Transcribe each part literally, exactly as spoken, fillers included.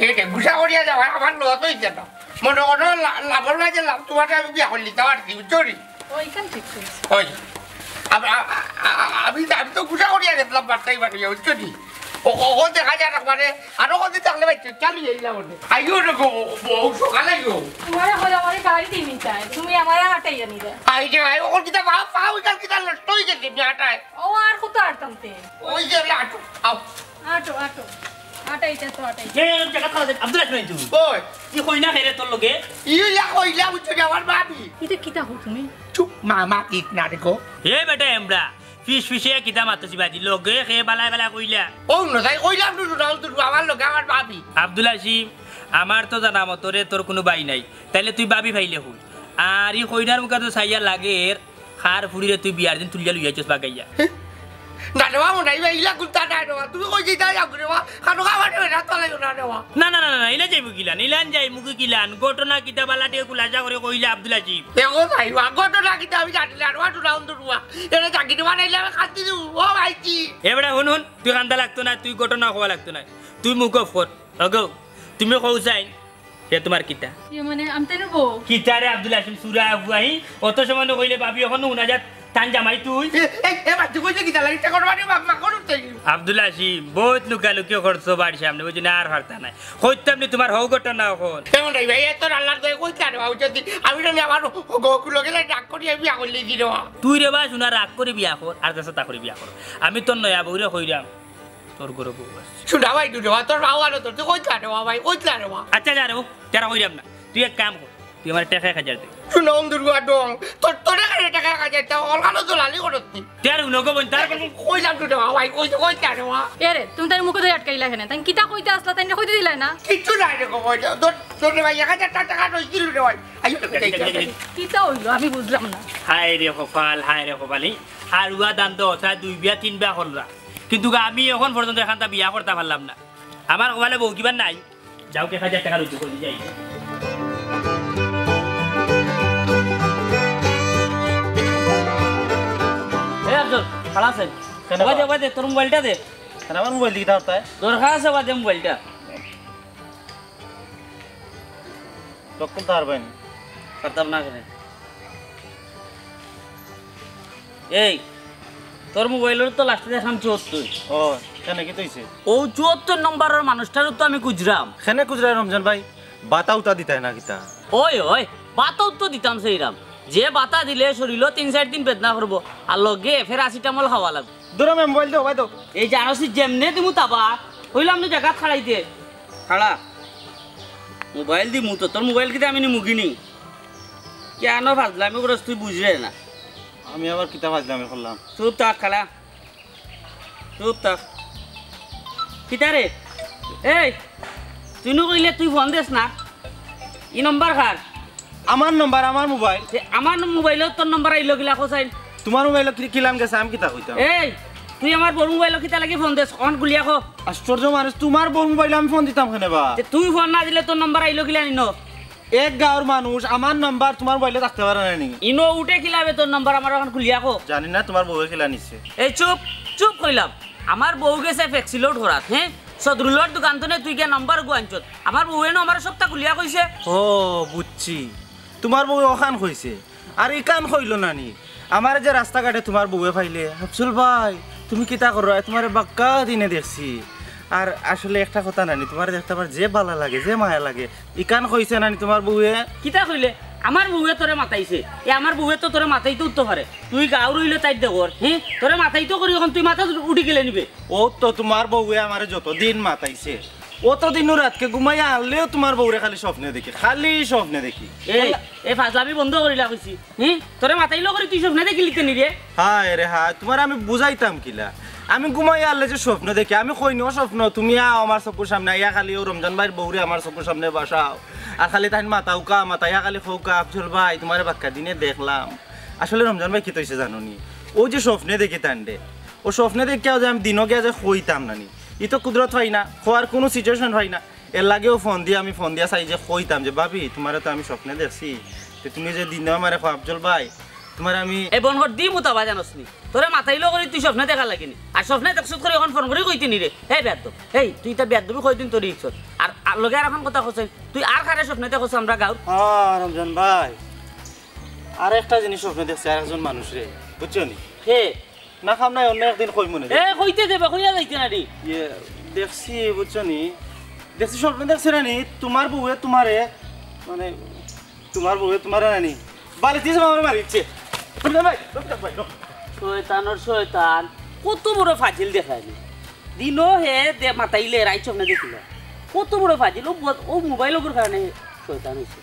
এটা গুছা করিয়া যাওয়া আমার লস অইছে না। মনে করো লা-, লাভর মাঝে লাভ, তুমারে আমি বিয়া করলি, তা আর কি, বুঝছো নি? ওই, ইখান ঠিক কইছো। ওই, আম-, আ-, আ-, আ-, আমি, আমি তো গুছা করিয়া গেছিলাম বার্তাই বাড়িয়া, বুঝছো নি? ও, ও, ও দেখা যায় না, মানে, আরো কত থাকলে ভাই, চালু যাইলাম ওনে। আইও রে গো, ও, ও, সকালে আইও। তুমারে হলো আমারে গাড়ি দিবি চাই, তুমি আমারে আটাইয়া নিবে। আই যে ভাই, ও কিতা বাপ, পাও ইকাল কিতা নষ্ট হয়ে গেছে, আমি আটায়। ও আর কত আটতাম তে? ওই যে আমি আটো, আও। আটো, আটো। আটাইতে তো আটাইতে। যে জায়গা খাওয়া যায়, আব্দুল আসমান তুই। ওই। কি কই না হেরে তোর লগে? ইয়া কইলা বুঝছো নি আমার ভাবি। ইতা কিতা কও তুমি? চুপ, মামা, ঠিক না রে গো। এ বেটা এমরা, ফিস ফিসে কিতা মাতছি বাজি, লগে খে বালায় বালায় কইলা। ও, না, তাই কইলাম তো, না, তো আমার লগে আমার ভাবি। আব্দুল হাসিম, আমার তো জানা মতো রে তোর কুনু ভাই নাই, তাইলে তুই ভাবি পাইলে কই? আর ই কইনার মুখে তো চাইয়া লাগের, কার ফুড়িরে তুই বিয়ার দিন তুলিয়া লইয়া আইছস বাগাইয়া। না রে বাবা, নাই ভাই, ইলা কুন্তা নাই রে বাবা। তুমি কই যাইতা যাও রে বাবা, কানো খাবার দেবে না, তলাই না রে বাবা। না, না, না, না, না, ইলা যাইমু কিলান, ইলান যাইমু কিলান, ঘটনা কিতা বালাটিকে খুলাসা করে কইলা আব্দুল হাসিম। দেখো ভাই, ওয়া ঘটনা কিতা আমি জানি না, ওয়া টুনা উন্দুর ওয়া। এরে জাগি দেওয়া নাইলে আমি কান্দি দিমু, ও ভাইজি। এ বেটা, হুন, হুন, তুই কান্দা লাগতো না, তুই ঘটনা কওয়া লাগতো না, তুই মুখ অফ কর। ওগো, তুমি কও চাই, হে তোমার কিতা? ইয়ে মানে, আমি তাইনর বউ। কিতা রে আব্দুল হাসিম, সুরা আবু আহি, অত সময় কইলে ভাবি, অখন হুনা যাত, তান জামাই তুই। এ, এ, এ, বাচ্চা কইছে কিতা লাগি? ইটা করবা নি, বাপ মা করুন তাই। আব্দুল হাসিম, বহুত লুকালুকি করছো বাড়ির সামনে, বুঝি না আর পারতা নাই। কইতাম নি তোমার হউ ঘটনা অখন। এমন নাই ভাই, এত আল্লাহর দয়া কইতে আরে বাবু যদি আমি না আমার গকুল গেলে রাগ করি আমি বিয়া করলে দিল। তুই রে বা শুনা রাগ করি বিয়া কর, আর দেশে তা করি বিয়া কর। আমি তোর নয়া বউরে কইরাম, তোর ঘরে বউ আছে। শুনা ভাই, দুটো ভাই, তোর বাবা আলো তোর, তুই কইতে আরে বাবা ভাই, কইতে আরে বাবা। আচ্ছা, যা রে বাবু, যারা কইরাম না। তুই এক কাম কর, তুই আমার টেকা এক হাজার দে। শুনো, অন্দুর গুয়া ডং, তোর, তোর এখানে টেকা এক হাজার, তা অলগানো তো লালি করত নি। তে আর হুনো গো বইন, তার কোনো কইলাম তো রে বাবা, কইতে, কইতে আরে বাবা। এ রে, তুমি তার মুখে ধরে আটকাইলা কেনে? তাই কিতা কইতে আসলা, তাই কইতে দিলাই না? কিচ্ছু নাই রে গো, কইতে, তোর, তোর রে ভাই, এক হাজার টেকা রইছিল রে ভাই। আইও, টেকা, টেকা, টেকা, টেকা। কিতা হইলো? আমি বুঝলাম না। হায় রে কপাল, হায় রে কপাল, এই হারুয়া দান দো, তা দুই বিয়া, তিন বিয়া করলা। কিন্তু আমি এখন পর্যন্ত এখানটা বিয়া করতে পারলাম না। আমার কপালে বউ কিবার নাই। যাও, এক হাজার টেকা রুজি করি যাই। এ আফজল, খালা আছে। কেন ওবা দে, বাবা? ওবা দে, তোর মোবাইলটা দে। কেন আমার মোবাইল দিকে ধরতে হয়? দরকার আছে, ওবা দে মোবাইলটা। তখন তো হারবাই না। পারতাম না কেনে? এই, তোর মোবাইলর তো লাস্টে দেখলাম চুয়াত্তর। ও, কেনে কিতা অইছে? ও চুয়াত্তর নম্বরর মানুষটারও তো আমি খুঁজরাম। কেনে খুঁজরায় রমজান ভাই? বাতা উতা দিতায় না কিতা? ওই, ওই, বাতাও তো দিতাম সেইরাম। যে বাতা দিলে শরীরও তিন চাইর দিন বেদনা করবো, আর লগে প্যারাসিটামল খাওয়া লাগবো। ধরো মে মোবাইল দেও, ভাই দেও। এই জানো সি যেমনে দিমু তাবা, কইলাম না জাগাত খাড়াইতে। খাড়া। মোবাইল দিমু তো, তোর মোবাইল কিতা আমি নিমু কিনি? কেন ফাজলামি করস তুই বুঝরে না? আমি আবার কিতা ফাজলামি করলাম? চুপ থাক, খাড়া। চুপ থাক। কিতা রে? এই, তুই নু কইলে তুই ফোন দেস না? ই নম্বর কার? আমার নম্বর, আমার মোবাইল। তে আমার ন-, মোবাইলো তোর নম্বর আইলো কিলা কছাইন? তোমার মোবাইলো কি, কিলান গেছে, আমি কিতা কইতাম? এই, তুই আমার বউর মোবাইলো কিতা লাগি ফোন দেস? অন গুলিয়া কো। আশ্চর্য মানুষ, তোমার বউর মোবাইলো আমি ফোন দিতাম কেনে বা? তে তুই ফোন না দিলে তোর নম্বর আইলো কিলা নিনো? এক গাঁওর মানুষ, আমার নাম্বার তোমার মোবাইলো থাকতে পারে না নি? ইনো উঠে কিলাবে তোর নাম্বার, আমার অখন খুলিয়া কো। জানি না তোমার বউয়ে কিলা নিছে। এই চুপ, চুপ কইলাম। আমার বউ গেছে ফ্যাক্সি লোড করাত, হ্যাঁ? সদরুলর দোকান তনে তুই গিয়া নাম্বার গু আনছত। আমার বউয়ে নু আমার সবটা খুলিয়া কইছে। ও, বুঝছি। তোমার বউয়ে অখান কইছে। আর ইখান কইলো না নি? আমারে যে রাস্তাঘাটে তোমার বউয়ে পাইলে, "আফজল ভাই, তুমি কিতা কররায়? তোমারে বাক্কা দিনে দেখছি।" আর আসলে একটা কথা নানি, তোমারে দেখতে আমার যে ভালা লাগে, যে মায়া লাগে, ইখান কইছে নানি তোমার বউয়ে? কিতা কইলে? আমার বউয়ে তোরে মাতাইছে। এ আমার বউয়ে তো তোরে মাতাইতে উঠতে পারে। তুই গাঁওর অইলে তাইর দেওর, হ্যাঁ? তোরে মাতাইতো করি অখন তুই মাথা উঠি গেলে নিবে। ও তো তোমার বউয়ে আমারে যতদিন মাতাইছে, অতদিনও রাতকে ঘুমাইয়া আনলেও তোমার বউরে খালি স্বপ্নে দেখি, খালি স্বপ্নে দেখি। এই, এই ফাজলামি বন্ধ করিলা কইছি। হুম? তোরে মাতাইলো করি তুই স্বপ্নে দেখিলি তে নি রে? হায় রে হায়, তোমারে আমি বুঝাইতাম কিলা? আমি ঘুমাইয়া আনলে যে স্বপ্ন দেখি, আমি কই নি ও স্বপ্ন, তুমি আও আমার চকুর সামনে আইয়া খালি ও রমজান ভাইর বউরে আমার চকুর সামনে বসাও। আর খালি তাইন মাতাউক্কা, মাতাইয়া খালি কউক্কা, "আফজল ভাই, তোমারে বাক্কা দিনে দেখলাম।" আসলে রমজান ভাই কিতা অইছে জানো নি? অউ যে স্বপ্নে দেখি তানরে, অউ স্বপ্নে দেখিয়াও যে আমি দিনো গিয়া যে কইতাম না নি। ই তো কুদরত পাই না, কওয়ার কুনু situation পাই না। এর লাগিও ফোন দিয়া, আমি ফোন দিয়া চাই যে কইতাম যে, "ভাবি, তোমারে তো আমি স্বপ্নে দেখছি, তে তুমি যে দিনো আমারে কও, আফজল ভাই, তোমারে আমি" এ বন কর দি মুতাবা জানোস নি? তোরে মাতাইলো করি তুই স্বপ্নে দেখার লাগি নি। আর স্বপ্নে দেখছত করি অখন ফোন করি কইতে নি রে। হে বেয়াদ্দব, এই তুই ইতা বেয়াদ্দবি কয়দিন তোর ইচ্ছত। আর আর লগে আর অখন কথা কছইন, তুই আর কারে স্বপ্নে দেখছস আমরার গাঁওর? আ, রমজান ভাই, আর একটা জিনিস স্বপ্নে দেখছি, আর একজন মানুষরে, বুঝছো নি? কে? না, কাম নাই, অন্য একদিন কইমুনে। এ, কইতে দেবে, কইয়া যাইতে না রে। ইয়ে, দেখছি, বুঝছো নি? দেখছি, স্বপ্নে দেখছি না নি, তুমার বউয়ে তুমারে, মানে, তুমার বউয়ে তুমারে না নি, বালিশ দিয়া আমারে মারিছে। রমজান ভাই, রমজান ভাই, রমজান। শয়তানর শয়তান, কত বড় ফাজিল দেখায় নি। দিনো হে দে মাতাইলে, রাইত স্বপ্নে দেখিলা। কত বড় ফাজিল, ও ব-, ও মোবাইল ওগুর কারণে শয়তান অইছে।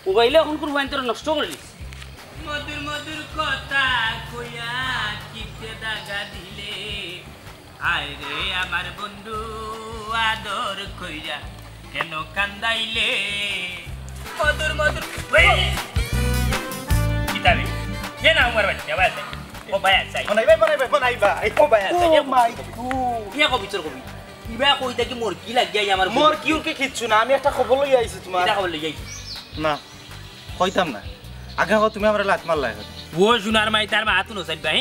মোবাইলে অখন কুরবানি তোরা নষ্ট করি দিছে। মধুর মধুর কথা কইয়া কিতে দাগা দিলে, আয় রে আমার বন্ধু আদর কইরা কেন কান্দাইলে? মধুর মধুর, ওই! কিতাবে? কে না আমার বাচ্চা, ভাই আছে? ও ভাই আছে। বনাই ভাই, বনাই ভাই, বনাই ভাই। ও ভাই আছে, Oh my God। ইয়া কবি, তোর কবি। ইবা কই থাকি মরকি লাগিয়া আমার মরকি উরকি কিচ্ছু না, আমি একটা খবর লইয়া আইছি তুমার। কিতা খবর লইয়া আইছি? না, কইতাম না। আগে কও তুমি আমারে লাত মারলা এখন। ও সোনার মাই তার মা তো নসাইড ভাই।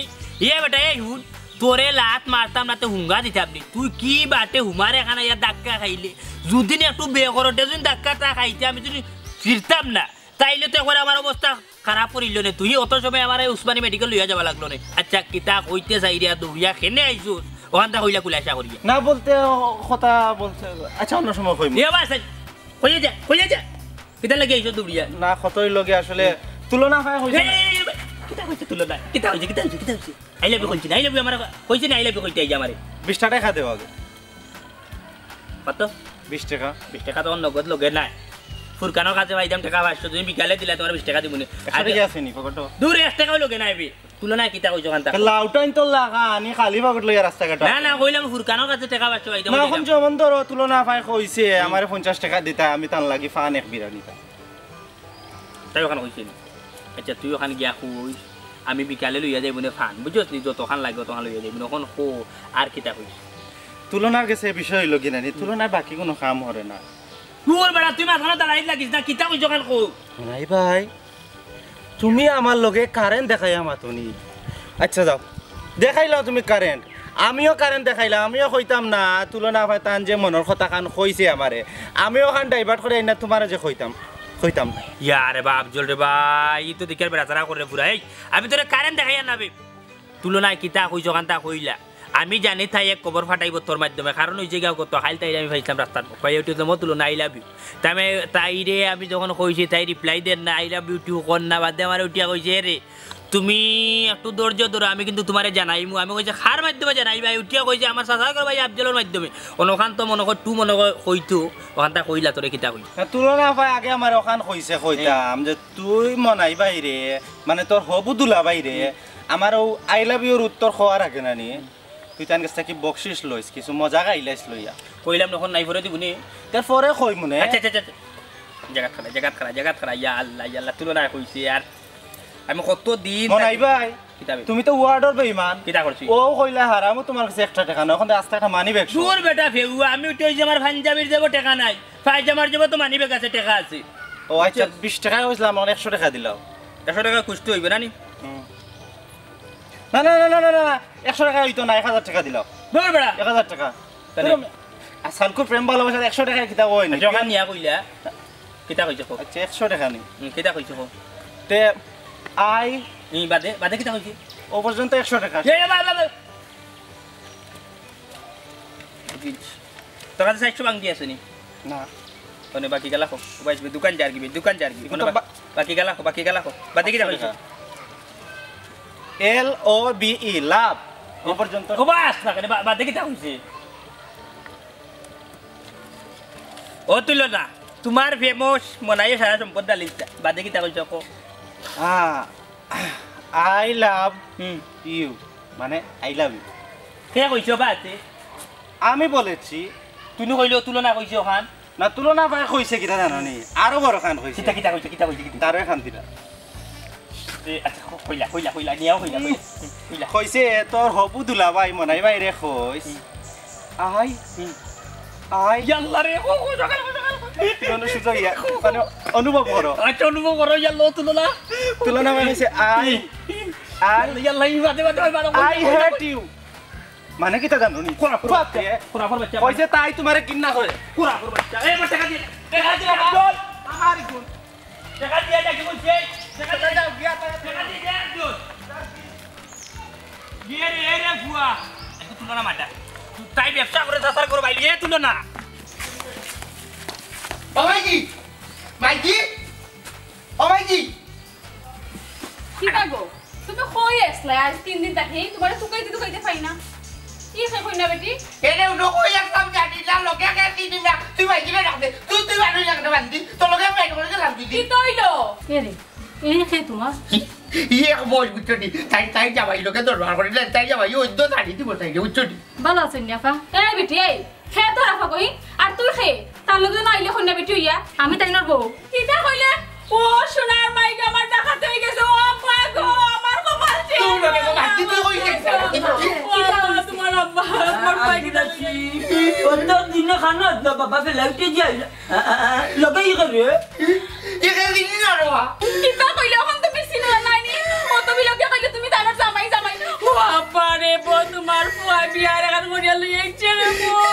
এ বেটা, এই হুন, তোরে লাত মারতাম না, তে হুঙ্গা দিতাম নি। তুই কি বাটে হুমার এখানে ইয়া ধাক্কা খাইলে? যদি না একটু বেগরটে যদি ধাক্কাটা খাইতে, আমি যদি ফিরতাম না, তাইলে তো একবার আমার অবস্থা খারাপ করিল নে। তুই অত সময় আমার এই উসমানী মেডিকেল লইয়া যাওয়া লাগলো নে। আচ্ছা, কিতা কইতে চাই রে, দৌড়িয়া কেনে আইছস? ওখান তা কইলা খুলাসা করিয়া। না বলতে, ও, কথা বলতে, আচ্ছা, অন্য সময় কইমু। এ বাস, কইয়া যা, কইয়া যা। কিতা লাগি আইছো দৌড়িয়া? না, কতই লগে আসলে তুলনা হয় কইছে এই, না। এই, এই, কিতা কইছে তুলনা? কিতা কইছে, কিতা কইছে, কিতা কইছে? I love you কইছে না, I love you আমার কইছে না, I love you কইতে আইছে আমারে। বিশটা টেকা দেও আগে। কত? বিশ টেকা। বিশ টেকা তো নগদ লগে নাই। ফুরকানর কাছে পাইতাম টেকা পাঁচশো, তুমি বিকালে দিলা, তুমার বিশ টেকা দিমুনে। একশো টেকা আছে নি পকেটো? দূর, এক টেকাও লগে নাই বে। তুলনায় কিতা কইছো খান্তা? লাউটাইন তো লাগা, আনি খালি পকেট লইয়া রাস্তাঘাট। না, না, কইলাম ফুরকানর কাছে টেকা পাঁচশো পাইতাম না, অখন টেকা। যেমন ধরো তুলনা পায় কইছে, আমারে পঞ্চাশ টেকা দিতা, আমি তান লাগি ফান এক বিরা নিতাম। তাই ওখান কইছে নি? আচ্ছা, তুই ওখান গিয়া কইস, আমি বিকালে লইয়া যাইমুনে ফান, বুঝছস নি? যতখান লাগে অতখান লইয়া যাইমুনে। ওখান কো, আর কিতা কইস? তুলনার গেছে এ বিষয় অইলো কি নানি, তুলনায় বাকি কোনো কাম হরে না। দূর বেটা, তুই মাঝখানো দাঁড়াই লাগিস না, কিতা কইছ ওখান কো? নাই ভাই, তুমি আমার লগে কারেন্ট দেখাইয়া মাতো নি। আচ্ছা যাও, দেখাইলাও তুমি কারেন্ট, আমিও কারেন্ট দেখাইলাম, আমিও কইতাম না, তুলনা পায় তান যে মনর কথা খান কইছে আমারে, আমিও খান divert করি আইনা তুমারে যে কইতাম, কইতাম না। ইয়া রে বাপ, জল রে ভাই, ই তো দেখিয়ার বেড়াতারা করে পুরা। এই, আমি তোরে কারেন্ট দেখাইয়া না বে। তুলনায় কিতা কইছ খান্তা কইলা। আমি জানি তাই এক খবর ফাটাইব তোর মাধ্যমে, কারণ অইছে গিয়া কত খাইল তাইরে আমি পাইছিলাম রাস্তাত, কইয়া উঠি, "মো তুলনা, I love you।" তাই আমি, তাইরে আমি যখন কইছি, তাই reply দের না, "I love you too" কর না, বাদে আমারে উঠিয়া কইছে, "এ রে, তুমি একটু ধৈর্য ধরো, আমি কিন্তু তুমারে জানাইমু।" আমি কইছি, "কার মাধ্যমে জানাইবায়?" উঠিয়া কইছে, "আমার চাচার ঘর ভাই আফজলর মাধ্যমে।" অনখান তো মনো কর, টু মনো কর, কইতো, অখানতা কইলা তোরে কিতা কই? না, তুলনা পায় আগে আমারে অখান কইছে, কইতাম যে তুই মনাই ভাইরে, মানে তোর হবু দুলা ভাইরে, আমার অউ I love you র উত্তর কওয়ার আগে নানি, তুই তান গেছ থাকি বকশিস লইস, কিছু মজা খাইলাইস লইয়া। কইলাম অখন নাই, পরে দিবুনে। তার পরে কইমুনে। আচ্ছা, আচ্ছা, আচ্ছা, আচ্ছা। জাগাত খাড়া, জাগাত খাড়া, জাগাত খাড়া, ইয়া আল্লাহ, ইয়া আল্লাহ, তুলনা কইছে আর আমি কত দিন মনাই ভাই, কিতাবে? তুমি তো ওয়ার্ডর বেইমান। কিতা করছি? ও কইলা হারামো তুমার গেছে একটা টেকা নাই, অখন আস্তা একটা মানি ব্যাগ। দূর বেটা ফেউয়া, আমি উঠি অইছি আমার পাঞ্জাবির জেবো টেকা নাই, পায়জামার জেবো তো মানি ব্যাগ আছে, টেকা আছে। ও আচ্ছা, বিশ টেকা কইছিলাম, অখন একশো টেকা দিলাও। একশো টেকা খুশতো অইবো না নি? হুম। না, না, না, না, না, না, একশো টেকা অইতো না, এক হাজার টেকা দিলাও। দূর বেটা। এক হাজার টেকা। তাহলে? দূর, আজকালকুর প্রেম ভালোবাসাত একশো টেকা কিতা অয় নি? আচ্ছা, অখান নিয়া কইলা। কিতা কইছে কও? আচ্ছা, একশো টেকা নি? হুম, কিতা কইছে কও? তে আই ই বাদে, বাদে কিতা কইছে? ও পর্যন্ত একশো টেকা। এ, এ, বা, বা, বা। তোর কাছে চাইরশো বাংটি আছে নি? না। মানে বাকি গেলা কও। ও ভাই, দোকান যার কি, দোকান যার কি? মানে বা-, বাকি গেলা কও, বাকি গেলা কও। বাদে কিতা কইছে? L O V E, লাভ। ও পর্যন্ত। ও বাস না, কেন? বা-, বাদে কিতা কইছে? ও তুলনা, তুমার প্রেমো মনাইয়ে সারা সম্পদ ডালিছে। বাদে কিতা কইছে কও? আ, I love হুম। You, মানে I love you। কে কইছে বাদে? আমি বলেছি। তুমি কইলে তুলনা কইছে অখান? না, তুলনা পায় কইছে কিতা জানো নি? আরো বড় খান কইছে। কিতা, কিতা কইছে, কিতা কইছে, কিতা? তারও খান দিলা। এ, আচ্ছা, ক-, কইলা, কইলা, কইলা, নিয়াও কইলা, কইলা, কইলা। কইছে, "তোর হবু দুলাভাই মনাই ভাইরে কইস।" হুম। আই, হুম। আই। ইয়াল্লা রে, ও, ও, সকাল, সকাল। মানে সুজা ইয়া, মানে অনুভব করো। আচ্ছা, অনুভব করো, ইয়াল্লা, তুলনা। তুলনা মানে হইছে, "আই, আই, ইয়াল্লা, ই বাদে, বাদে, বাদে, বাদে, I বাদে, hate you।" মানে কিতা জানো নি? কোন আফর বাপ বাচ্চা? এ? কোন আফর বাচ্চা? কইছে তাই তোমারে ঘিন্না করে। কোন আফর বাচ্চা? এই আমার টেকা দিয়া, টেকা দিয়া, আমার গুণ। টেকা দিয়া, টেকা দিয়া, কইছে, টেকা দিয়া, টেকা দিয়া, টেকা দিয়া, একজন। গিয়ে রে, এ রে ফুয়া। একটু তুলো না মাটা। তাই ব্যবসা করে চাচার করো বাইরে, এ তুলো না। ও মাইজি, মাইজি, ও মাইজি। কিতা গো? তুমি কই আছলায়? আইজ তিন দিন থাকি তোমারে তুকাইতে তুকাইতে পাই না। ই কে কইন্যা বেটি? এরে উনো কই আছলাম জানি না, লগে কে চিনি না। তুই মাইজিরে ডাক দে। তুই, তুই বাড়ি ডাক দে বান্দি। তোর লগে আমি বাইরে করে গেলাম দুই দিন। কিতা অইলো? এরে, এই কে তোমার? ই এক বই বুঝছো নি? তাই, তাই জামাই লগে দরবার করে না, তাই জামাই ওই তো দাঁড়িয়ে দিব তাই, বুঝছো নি? ভালা আছইন নি আফা? এই বেটি, এই, কে তোর আফা কই? আর তুই কে? তার লগে না আইলে কইন্যা বেটি অইয়া? আমি তাইনর বউ। কিতা কইলে? ও সোনার মাইক আমার ডাকাত অই গেছে, ও আফা গো, আমার কপাল ছিঁড়ি। তুই লগে তো বাকি তুই কই গেছিস? ও আফা, তোমার আব্বা, আমার মাইক ডাকাত। অত দিনে খানো আছলা বাবা, ফেলাইতে যাই। আ, আ, আ, লগে ই করে। ই করে দিন না রে বা। কিতা কইলে অখন তুমি চিনো না নি? ও তুমি লগে কইলে তুমি তানর জামাই, জামাই। ও আফা রে বা, তোমার ফুয়া বিয়ার এখান করিয়া লই আইছে রে বা।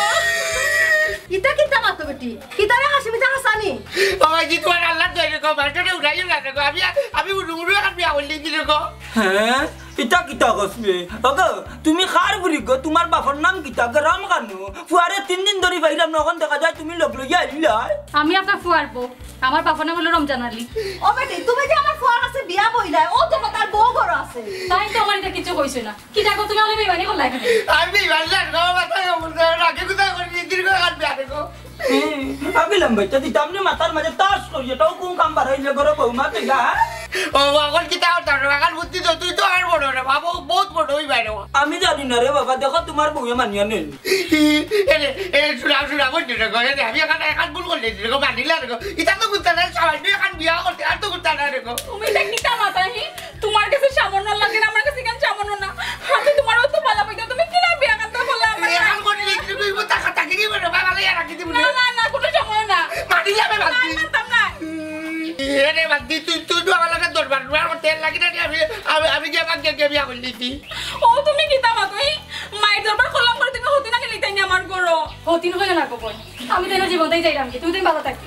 ইতা কিতা মাতো বেটি? কিতারে হাসি মিছা হাসানি? বাবা জি, তোমার আল্লাহ দয়া রে গো, মাথাটা উড়াইও না রে গো। আমি, আমি উড়ু উড়ু এখন বিয়া করলি কি রে গো? হ্যাঁ? ইতা কিতা কস বে? ওগো, তুমি কার বুড়ি গো? তোমার বাপর নাম কিতা? গ্রাম কানো? ফুয়ারে তিন দিন ধরি পাইলাম না, অখন দেখা যায় তুমি লগ লইয়া আইলায়। আমি আপনার ফুয়ার বউ। আমার বাপর নাম অইলো রমজান আলী। ও বেটি, তুমি যে আমার ফুয়ার কাছে বিয়া বইলায়, ও তো তার বউ ঘরো আছে। তাইন তো আমার ইতা কিচ্ছু কইছে না। কিতা গো, তুমি অলা বেইমানি করলায় কেনে? আমি বেইমানি না গো, মাথা গরম করছে, রাগে গুছা করি, দীর্ঘ কান বিয়া রে গো। হুম, আমি লম্বাইতে দিতাম নি মাথার মাঝে তাস করি, এটাও কোন কাম বাড়াইলে গরো বৌমা তুইলা, হ্যাঁ? ও, অখন কিতা করতাম রে, অখন বুদ্ধি তো, তুই তো আর বড় রে বাবা, ও বহুত বড় অই বাইরে। আমি জানি না রে বাবা, দেখো তোমার বউয়ে মানিয়া নেই। এরে, এ, শুনা, শুনা, বুঝলি রে গো, এরে, আমি এখন, এখন ভুল করলি রে গো, মানিলা রে গো। ইতা তো করতা না, সামান্য এখন বিয়া করতে, আর তো করতা না রে গো। তুমি ইতা কিতা মাতানি? তোমার কাছে সামান্য লাগে না, আমার কাছে কেন সামান্য না? আমি তোমার অত ভালা পাইতাম, তুমি কিলা বিয়া কান্দা করলা আমার? এ, এখন করলি রে গো, ইবো টাকা টাকি দিব রে, বাবা, লে, রাখি দিব না, রে। না, না, কোনো সময় না। মানিলা আমি বাদ না, দি। মানতাম না। এরে বাদ দি, তুই, তুই তো আমার লগে দরবার, দরবার করতে লাগি না, আমি, আমি, আমি গিয়া বাদ গিয়া বিয়া করলি তুই। ও, তুমি কিতা মাতো? এই মাইর দরবার করলাম করে তুমি হতি না গেলি তাই আমার ঘরো। হতিন কইও না গো বইন। আমি তো এনে জীবনটাই যাইলাম কি, তুমি তুমি ভালো থাকি।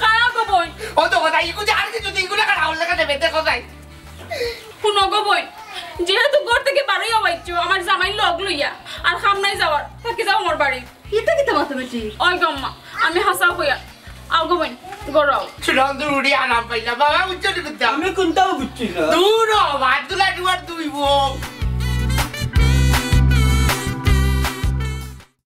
খারাপ গো বইন। ও তো কথা, ইগু যে আর কিছু তুই ইগুলা খারাপ লাগা দেবে, দেখো যাই। হুনো গো বইন, যেহেতু ঘর থাকি বারইয়া বাইচ্ছো, আমার জামাই লগ লইয়া, আর কাম নাই যাওয়ার, থাকি যাও আমার বাড়ি। ইতা কিতা মাতো বেটি? ওই গো আম্মা, আমি হাছা কইয়ার। আও গো বইন, ঘরো আও। শুনো, দূর উড়ি আরাম পাইলা, বাবা, বুঝছো নি কুন্তা? আমি কুন্তাও বুঝছি না। দূর হ, ভাত তুলা দুয়ার দুইবো।